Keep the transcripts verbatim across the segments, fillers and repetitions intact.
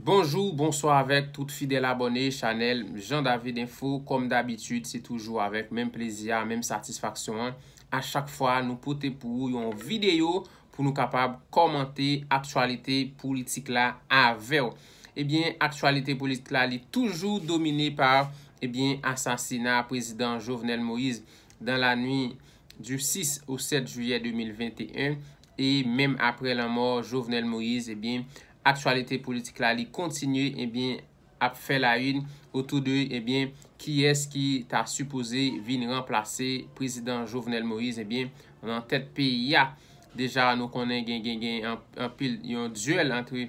Bonjou, bonswa avèk tout fidèl abòne chanèl Jean David Info. Kòm dabitid, se toujou avèk menm plezi a, menm satisfaksyon an. A chak fwa, nou pote pou ou yon videyo pou nou kapab kòmante aktyalite politik la avè w. Ebyen, aktyalite politik la, li toujou domine pa, ebyen, asasina prezidan Jovenel Moïse dans la nuit du six au sept juillet deux mille vingt et un. E menm aprè lanmò Jovenel Moïse, ebyen, aktyalite politik la, li kontinye, ebyen, ap fè la une otou de, ebyen, kiyès ki ta sipoze vin ranplase prezidan Jovenel Moïse, ebyen, nan tèt peyi a. Deja, nou konnen gen, gen, gen an- anpil, yon dyèl antre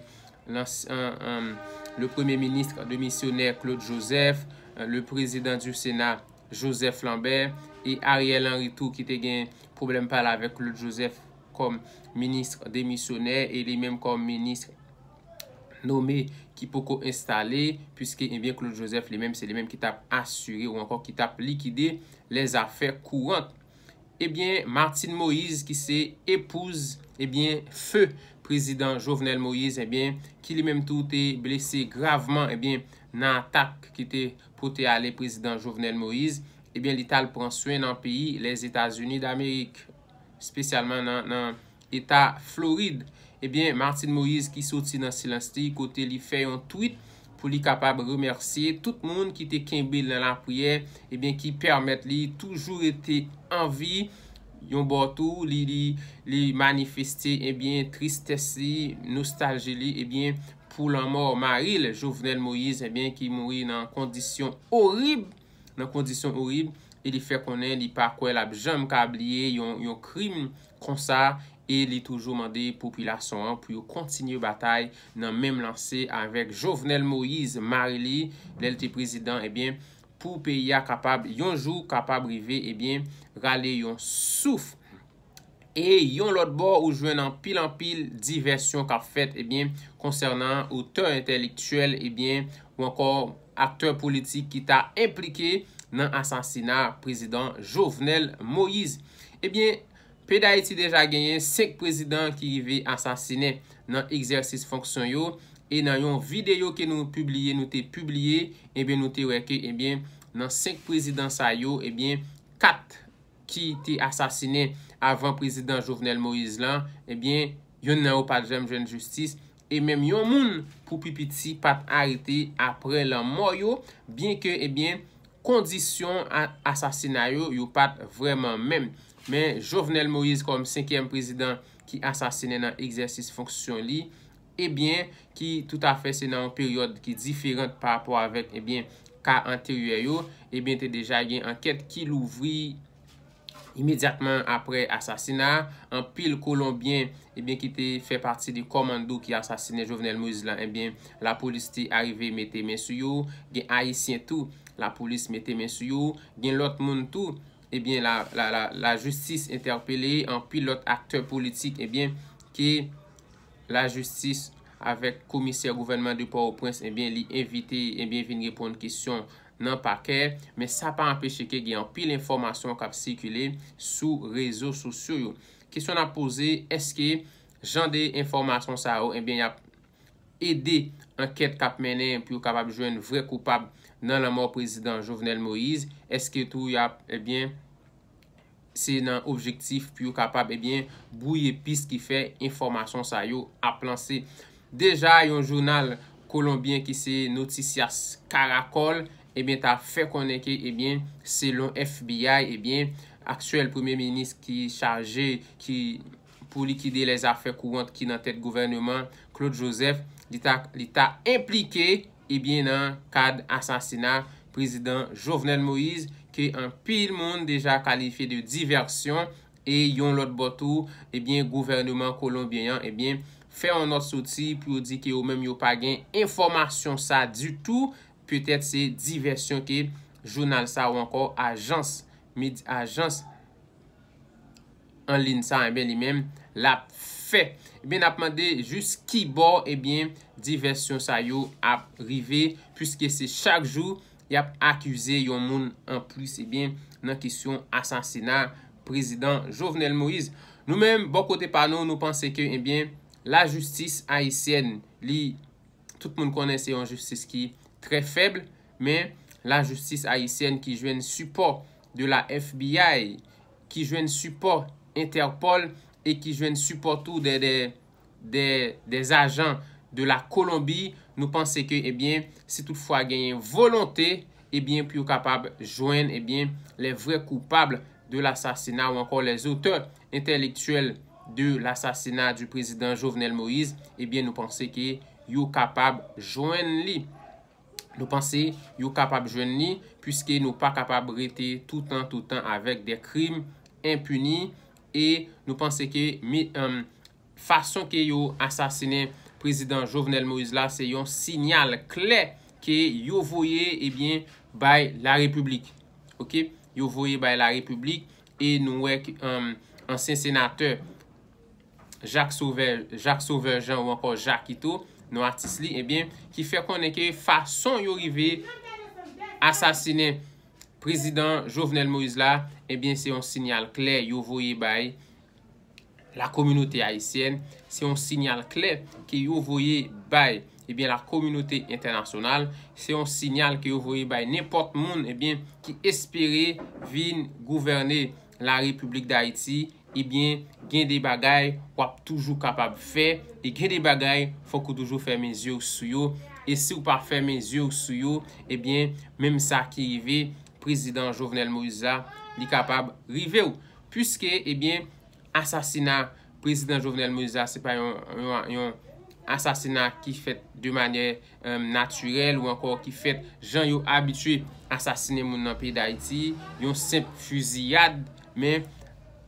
lans- an- an- le premye minis demisyonè Claude Joseph, le président du Sénat Joseph Lambert, e Ariel Henry tou ki te gen pwoblèm pa l avèk Claude Joseph kòm minis demisyonè e li menm kòm minis nome ki poko enstale, piske, ebyen, Claude Joseph li menm, se li menm ki t ap asire ou ankò ki t ap likide lèzafè kourant. Ebyen, Martine Moïse, ki se epouz, ebyen, feu prezidan Jovenel Moïse, ebyen, ki li menm tou te blese gravman, ebyen, nan atak ki te pote ale prezidan Jovenel Moïse, ebyen, li t al pran swen nan peyi Lèzetazini Damerik, espesyalman nan, nan eta Florid. Ebyen, Martine Moïse ki soti nan silans li, kote li fè yon tweet pou li kapab remèsye tout moun ki te kenbe l nan lapriyè, ebyen, ki pèmèt li toujou rete an vi. Yon bò tou, li, li, li manifeste, ebyen, tristès li, nostalji li, ebyen, pou lanmò mari l, Jovenel Moïse, ebyen, ki mouri nan kondisyon orib, nan kondisyon orib, e li fè konnen li pa kwè l ap janm ka bliye yon, yon krim konsa, e li toujou mande popilasyon an pou yo kontinye batay nan menm lanse avèk Jovenel Moïse, mari li, lè l te prezidan, ebyen, pou peyi a kapab, yon jou, kapab rive, ebyen, rale yon souf. E yon lòt bò, ou jwenn anpil, anpil divèsyon k ap fèt, ebyen, konsènan otè entèlektyèl, ebyen, ou ankò aktè politik ki ta enplike nan asasina prezidan Jovenel Moïse. Ebyen, peyi Dayiti deja genyen senk prezidan ki rive asasinen nan egzèsis fonksyon yo, e nan yon videyo ke nou pibliye, nou te pibliye, ebyen, nou te wè ke, ebyen, nan senk prezidan sa yo, ebyen, kat ki te asasinen avan prezidan Jovenel Moïse lan, ebyen, yonn nan yo pa t janm jwenn jistis, e menm yon moun pou pi piti pa t arete apre lanmò yo, byenke, ebyen, kondisyon a- asasina yo, yo pa t vrèman menm. Men Jovenel Moïse kòm senkyèm prezidan ki asasinen nan egzèsis fonksyon li, ebyen, ki toutafè se nan yon peryòd ki diferan pa rapò avèk, ebyen, ka anteryè yo, ebyen, te deja gen ankèt ki louvri imedyatman apre asasina a. Anpil Kolonbyen, ebyen, ki te fè pati de kòmando ki asasinen Jovenel Moïse lan, ebyen, lapolis te arive mete men sou yo. Gen Ayisyen tou, lapolis mete men sou yo. Gen lòt moun tou, ebyen, la, la, la, lajistis entèpele, anpil lòt aktè politik, ebyen, ke lajistis avèk komisè gouvènman de Pòtoprens, ebyen, li envite, ebyen, vin reponn kesyon nan pakè, men sa pa anpeche ke gen anpil enfòmasyon k ap sikile sou rezo sosyo yo. Kesyon n ap poze, èske jan de enfòmasyon sa yo, ebyen, y ap ede ankèt k ap mennen pou yo kapab jwenn vrè koupab nan lanmò prezidan Jovenel Moïse? Èske tou y ap, ebyen, se nan objektif pou yo kapab, ebyen, bwouye pis ki fè enfòmasyon sa yo ap lanse? Deja, yon jounal kolonbyen ki se Noticias Caracol, ebyen, ta fè konnen ke, ebyen, selon F B I, ebyen, aktyèl premye minis ki chaje, ki pou likide lèzafè kourant ki nan tèt gouvèneman Claude Joseph, li ta, li ta enplike, ebyen, nan kad asasina prezidan Jovenel Moïse, ke anpil moun deja kalifye de divèsyon, e yon lòt bò tou, ebyen, gouvèneman kolonbyen an, ebyen, fè yon nòt soti pou yo di ke yo menm yo pa gen enfòmasyon sa ditou, petèt se divèsyon ke jounal sa ou ankò ajans, medi- ajans an liy sa, ebyen, li menm, l ap fè. Ebyen, n ap mande jis ki bò, ebyen, divèsyon sa yo ap rive, piske se chak jou y ap akize yon moun anplis, ebyen, nan kesyon asasina prezidan Jovenel Moïse. Nou menm, bò kote pa nou, nou panse ke, ebyen, lajistis ayisyèn, li Tout moun konnen se yon jistis ki trè fèb, men lajistis ayisyèn ki jwenn sipò de la F B I, ki jwenn sipò Interpol e ki jwenn sipò tou de, de, de, des agents de la Colombie, nou panse ke, ebyen, si toutfwa genyen volonte, ebyen, pou yo kapab jwenn, ebyen, les vrais coupables de l'assassinat ou encore les auteurs intellectuels de l'assassinat du président Jovenel Moïse, ebyen, nou panse ke yo kapab jwenn li. Nou panse yo kapab jwenn li, puiske nou pa kapab rete toutan, toutan avèk de krim enpini, e nou panse ke mi, um, fason ke yo asasinen prezidan Jovenel Moïse la, se yon sinyal klè ke yo voye, ebyen, bay larepiblik. Oke? Yo voye bay larepiblik, e nou wè ke, um, ansyen senatè Jacques Sauveur, Jacques Sauveur Jean ou ankò Jakito, non atis li, ebyen, ki fè konnen ke fason yo rive asasinen prezidan Jovenel Moïse la, ebyen, se yon sinyal klè yo voye bay la kominote ayisyèn, se yon sinyal klè ke yo voye bay, ebyen, la kominote entènasyonal, se yon sinyal ke yo voye bay nenpòt moun, ebyen, ki espere vin gouvène la Repiblik Dayiti, ebyen, gen de bagay w ap toujou kapab fè, e gen de bagay fòk ou toujou fèmen zye w sou yo, e si w pa fèmen zye w sou yo, ebyen, menm sa ki rive prezidan Jovenel Moïse la, li kapab rive w. Puiske, ebyen, asasina prezidan Jovenel Moïse la, se pa yon, yon, yon asasina ki fèt de manyè, um, natirèl ou ankò ki fèt jan yo abitye asasinen moun nan peyi Dayiti, yon senp fiziyad, men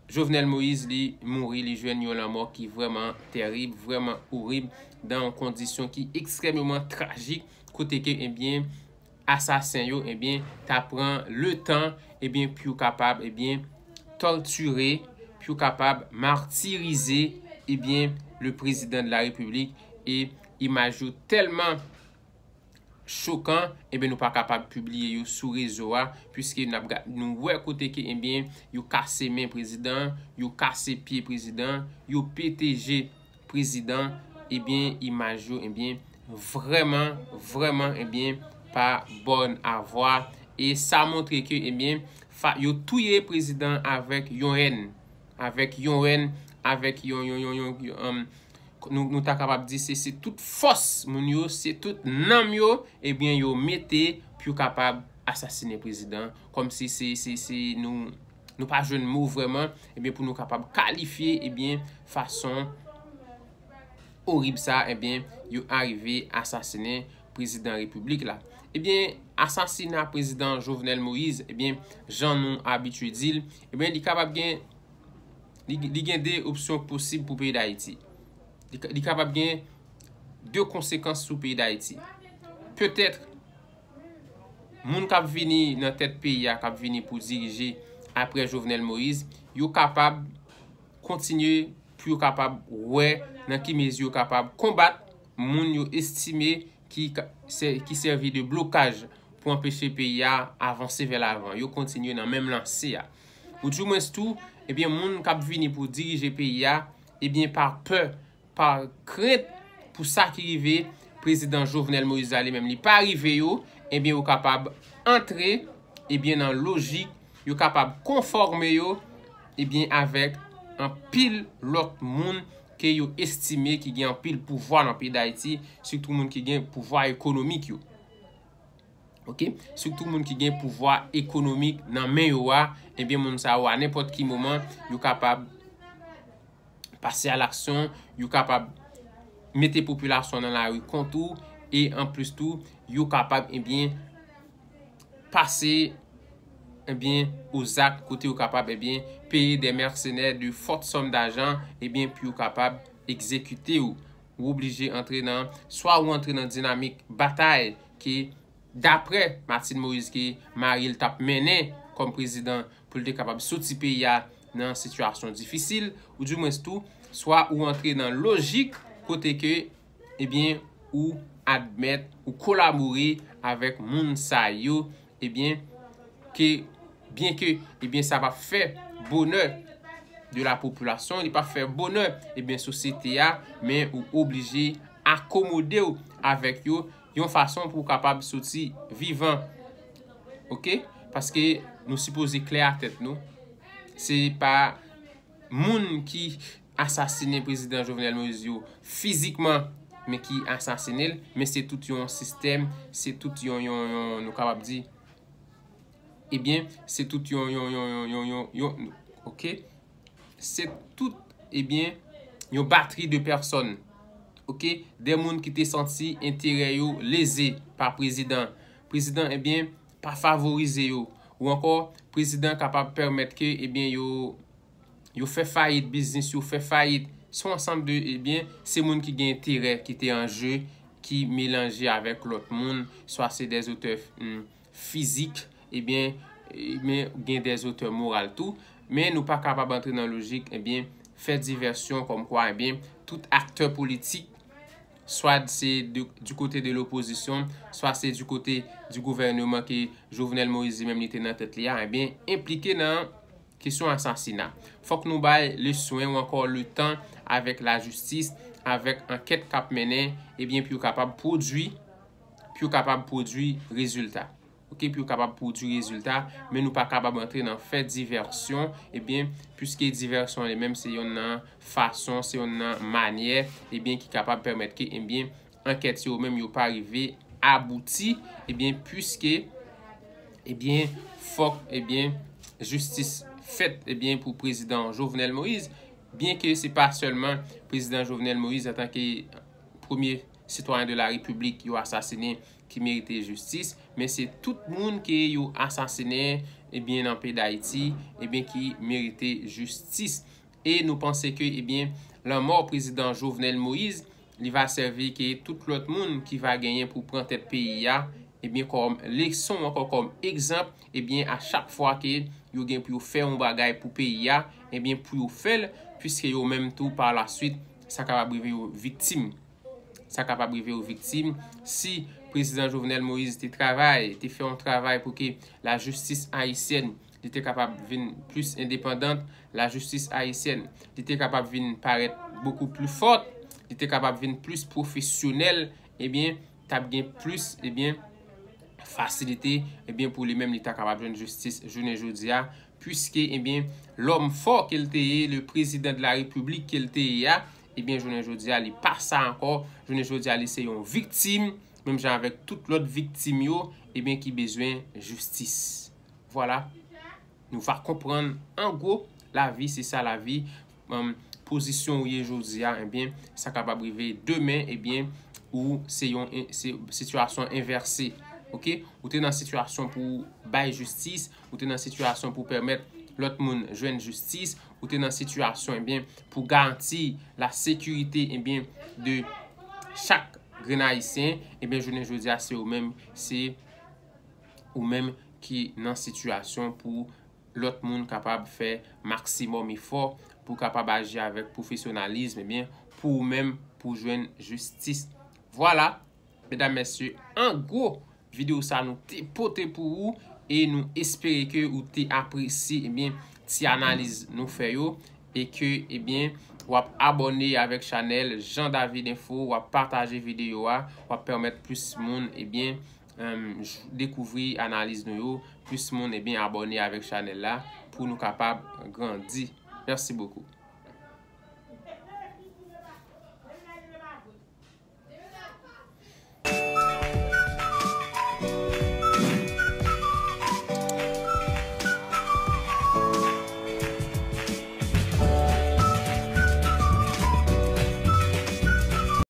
Jovenel Moïse, li mouri, li jwenn yon lanmò ki vrèman tèrib, vrèman orib, dan yon kondisyon ki ekstrèmeman trajik, kote ke, ebyen, asasen yo, ebyen, ta pran le tan, ebyen, pou yo kapab, ebyen, tòtire, pou yo kapab matirize, ebyen, le président de la République, e imaj yo tèlman chokan, ebyen, nou pa kapab pibliye yo sou rezo a, puiske n ap ga-, nou wè kote ke, ebyen, yo kase men prezidan, yo kase pye prezidan, yo pete je prezidan, ebyen, imaj yo, ebyen, vrèman, vrèman, ebyen, pa bòn avwa. E sa montre ke, ebyen, fa-, yo touye prezidan avèk yon èn, avèk yon èn, avèk yon, yon, yon, yon, yon, um, nou, nou ta kapab di se, se tout fòs moun yo, se tout nanm yo, ebyen, yo mete pou yo kapab asasinen prezidan, kòmsi se, se, se nou, nou pa jwenn mo vrèman, ebyen, pou nou kapab kalifye, ebyen, fason orib sa, ebyen, yo arive asasinen prezidan repiblik la. Ebyen, asasina prezidan Jovenel Moïse, ebyen, jan nou abitye di l, ebyen, li kapab gen, li, li gen de opsyon posib pou peyi Dayiti. Li, li kapab gen de konsekans sou peyi Dayiti. Petèt, moun k ap vini nan tèt peyi a, k ap vini pou dirije apre Jovenel Moïse, yo kapab kontinye pou yo kapab wè nan ki mezi yo kapab konbat moun yo estime ki ka, sè-, ki sèvi de blokaj pou anpeche peyi a avanse vè lavan. Yo kontinye nan menm lanse a. Ou di mwens tou, ebyen, moun k ap vini pou dirije peyi a, ebyen, pa pè, pa krent pou sa ki rive prezidan Jovenel Moïse la, li menm, li pa rive yo, ebyen, yo kapab antre, ebyen, nan lojik, yo kapab konfòme yo, ebyen, avèk anpil lòt moun ke yo estime ki gen anpil pouvwa nan peyi Dayiti, sitou moun ki gen pouvwa ekonomik yo. Oke? Sitou moun ki gen pouvwa ekonomik nan men yo a, ebyen, moun sa yo a nenpòt ki moman, yo kapab pase a laksyon, yo kapab mete popilasyon nan lari kont ou, e anplis tou, yo kapab, ebyen, pase, ebyen, o zak kote yo kapab, ebyen, peye de mèsenè de fòt sòm dajan, ebyen, pou yo kapab egzekite w. Ou oblije antre nan, swa ou antre nan dinamik batay ke, daprè Martine Moïse, ke mari l t ap mennen kòm prezidan pou l te kapab soti peyi a nan sitiyasyon difisil, ou dimwens tou, swa ou antre nan lojik kote ke, ebyen, ou admèt, ou kolabore avèk moun sa yo, ebyen, ke, byen ke, ebyen, sa p ap fè bonè de la popilasyon, li p ap fè bonè, ebyen, sosyete a, men ou oblije akomode w avèk yo yon fason pou w kapab soti vivan. Oke? Paske nou sipoze klè a tèt nou. Se pa moun ki asasinen prezidan Jovenel Moïse yo fizikman, men ki asasinen l, men se tout yon sistèm, se tout yon, yon, yon, nou kapab di, ebyen, se tout yon, yon, yon, yon, yon, yon, yon, oke? Se tout, ebyen, yon batri de pèsòn, oke? De moun ki te santi enterè yo leze pa prezidan. Prezidan, ebyen, pa favorize yo. Ou ankò, prezidan kapab pèmèt ke, ebyen, yo, yo fè fayit biznis, yo fè fayit. Se yon ansanm de, ebyen, se moun ki gen enterè ki te an je, ki melanje avèk lòt moun, swa se de zotè, hmm, fizik, ebyen, e, men gen de zotè moral tou. Men nou pa kapab antre nan lojik, ebyen, fè divèsyon kòmkwa, ebyen, tout aktè politik, swa se de, du kote de lopozisyon, swa se du kote du gouvèneman ke Jovenel Moïse li menm li te nan tèt li a, ebyen, enplike nan kesyon asasina. Fòk nou bay le swen ou ankò le tan avèk lajistis, avèk ankèt k ap mennen, ebyen, pou yo kapab pwodui, pou yo kapab pwodui rezilta. Oke, pou yo kapab pwodui rezilta, men nou pa kapab antre nan fè divèsyon, ebyen, piske divèsyon li menm se yonn nan fason, se yonn nan manyè, ebyen, ki kapab pèmèt ke, ebyen, ankèt yo menm yo pa rive abouti, ebyen, piske, ebyen, fòk, ebyen, jistis fèt, ebyen, pou prezidan Jovenel Moïse, byen ke se pa sèlman prezidan Jovenel Moïse antanke premye sitwayen de la Repiblik yo asasinen ki merite jistis, men se tout moun ke yo asasinen, ebyen, nan peyi Dayiti, ebyen, ki merite jistis. E nou panse ke, ebyen, lanmò prezidan Jovenel Moïse, li va sèvi ke tout lòt moun ki va genyen pou pran tèt peyi a, ebyen, kòm leson, ankò kòm egzanp, ebyen, a chak fwa ke yo gen pou yo fè yon bagay pou peyi a, ebyen, pou yo fè l, piske yo menm tou, pa la swit, sa kapab rive yo viktim. Sa kapab rive yo viktim. Si prezidan Jovenel Moïse te travay, te fè yon travay pou ke lajistis ayisyèn, li te kapab vin plis endepandant, lajistis ayisyèn, li te kapab vin parèt bokou pli fòt, li te kapab vin plis pwofesyonèl, ebyen, t ap gen plis, ebyen, fasilite, ebyen, pou li menm, li ta kapab jwenn jistis jounen jodi a, piske, ebyen, lòm fò ke l te ye, le président de la République ke l te ye a, ebyen, jounen jodi a, li pa sa ankò. Jounen jodi a, li se yon viktim, menm jan avèk tout lòt viktim yo, ebyen, ki bezwen jistis. Vwala. Nou va konprann, an gwo, lavi, se sa lavi. Em, pozisyon ou ye jodi a, ebyen, sa kapab rive demen, ebyen, ou se yon en-, se, sitiyasyon envèse. Oke? Ou te nan sitiyasyon pou bay jistis, ou te nan sitiyasyon pou pèmèt lòt moun jwenn jistis, ou te nan sitiyasyon, ebyen, pou garanti la sekirite, ebyen, de chak grenn Ayisyen, ebyen, jounen jodi a, se ou menm, se ou menm ki nan sitiyasyon pou lòt moun kapab fè maksimòm efò pou kapab aji avèk pwofesyonalizm, ebyen, pou ou menm, pou jwenn jistis. Vwala, medam, mesye, an gwo, videyo sa nou te pote pou ou e nou espere ke ou te apresye, ebyen, ti analiz nou fè yo e ke, ebyen, w ap abòne avèk chanèl Jean David Info, w ap pataje videyo a, w ap pèmèt plis moun, ebyen, em, j-, dekouvri analiz nou yo, plis moun, ebyen, abòne avèk chanèl la pou nou kapab grandi. Mèsi bokou.